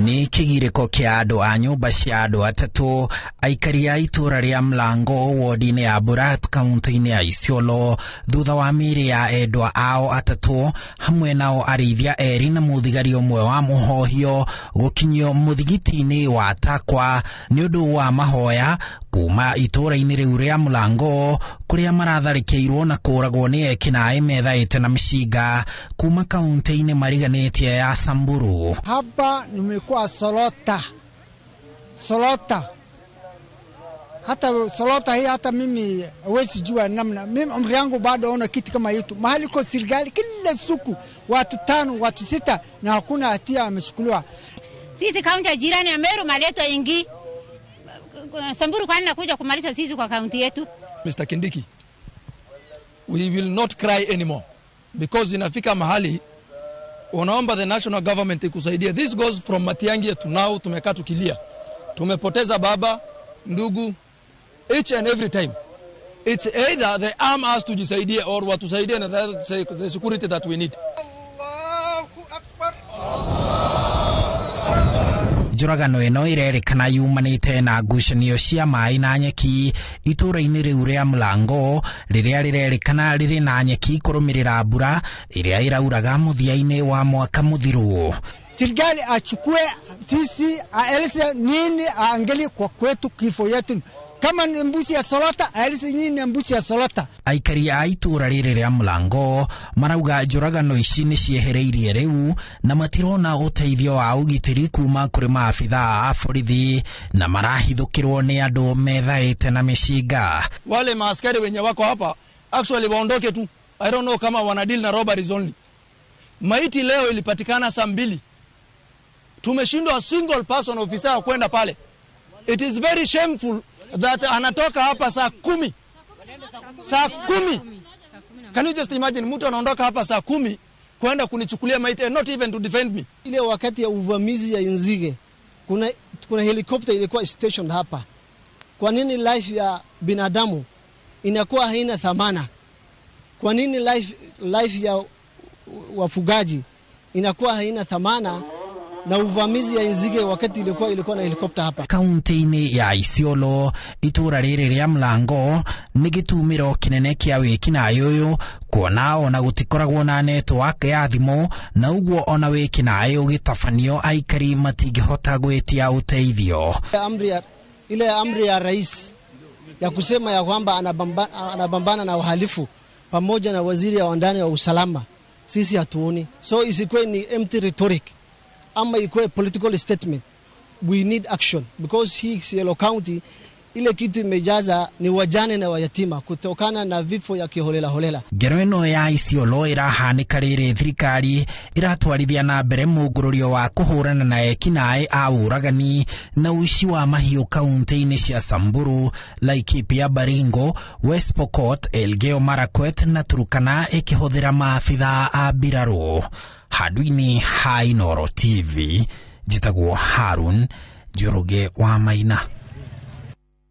Nĩ kĩgirĩko kĩa andũ a nyũmba cia andũ atatũ aikari a itũra rĩa Mlango wodi-inĩ ya Borat kaunti-inĩ ya Isiolo thutha wa mĩĩrĩ ya endwa ao atatũ hamwe nao arĩithia erĩ na mũthigari ũmwe wa mũhohio gũkinyio mũthigiti-inĩ wa Takwa nĩ ũndũ wa mahoya kuma itũra-inĩ rĩu rĩa Mlango kũrĩa maratharĩkĩirwo na kũragwo nĩ ekinaĩ methaĩte na mĩcinga kuma kaunti-inĩ mariganĩtie ya Samburu. Hapa nimekuwa slaughter slaughter, hata slaughter hii hata mimi hawezi jua namna. Mimi umri yangu bado ona kitu kama hitu. Mahali kwa serikali kila siku watu tano watu sita na hakuna hatia ameshukuliwa. Sisi kaunti ya jirani ya Meru maleto ingi Samburu kwani nakuja kumaliza sisi kwa kaunti yetu. Mr. Kindiki, we will not cry anymore because inafika mahali unaomba the national government ikusaidie. This goes from Matiang'i to now. Tumekaa tukilia, tumepoteza baba, ndugu, each and every time. It's either they arm us tujisaidie or watusaidie na the security that we need. Njũragano ĩno ĩrerĩkana yumanĩte na ngucanio cia maĩ na nyeki itũra-inĩ rĩu rĩa Mlango rĩrĩa rĩrerĩkana rĩrĩ na nyeki kũrũmĩrĩra mbura ĩrĩa ĩrauraga mũthia-inĩ wa mwaka mũthiru. Serikali achukue sisi aeleze nini aangalie kwa kwetu kifo yetu. Kama ni mbuzi ya slaughter, aeleze nini ni mbuzi ya slaughter. Aikari a itũra rĩrĩ rĩa Mlango marauga njũragano ici nĩ ciehereirie rĩu na matirona ũteithio wa ũgitĩri kuma kũrĩ maabithaa a borithi na marahithũkĩrwo nĩ andũ methaĩte na mĩcinga. Wale maaskari wenye wako hapa actually waondoke tu. I don't know kama wana deal na robberies only. Maiti leo ilipatikana saa 2. Tumeshindwa single person officer kwenda pale. It is very shameful that anatoka hapa saa 10. Saa 10. Can you just imagine mtu anaondoka hapa saa 10 kwenda kunichukulia maiti and not even to defend me. Ile wakati ya uvamizi ya nzige kuna helicopter ilikuwa stationed hapa. Kwa nini life ya binadamu inakuwa haina thamana? Kwa nini life ya wafugaji inakuwa haina thamana na uvamizi ya nzige wakati ilikuwa na helicopter hapa? Kaunti-inĩ ya Isiolo itũra rĩrĩ rĩa Mlango nĩ gĩtumĩro kĩnene kĩa wĩkinaĩ ũyũ kuona ona gũtikoragwo na network ya thimũ na ũguo ona wĩkinaĩ ũgĩtabanio aikari matingĩhota gwĩtia ũteithio. Ile amri ya rais ya kusema ya kwamba anabambana na uhalifu pamoja na waziri wa ndani wa usalama sisi hatuoni. So isikuwe ni empty rhetoric ama ikuwe political statement. We need action because hii Isiolo County ile kitu imejaza ni wajane na wayatima kutokana na vifo ya kiholela holela. Ngero ĩno ya Isiolo ĩrahanĩka rĩrĩ thirikari ĩratwarithia na mbere mũngũrũrio wa kũhũrana na ekinaĩ a ũragani na ũici wa mahiũ kaunti-inĩ cia Samburu, Laikipia, Baringo, West Pokot, Elgeyo Marakwet na Turkana ĩkĩhũthĩra maabithaa a mbirarũ. Handũ-inĩ ha Inooro TV njĩtagwo Harun Njoroge wa Maina.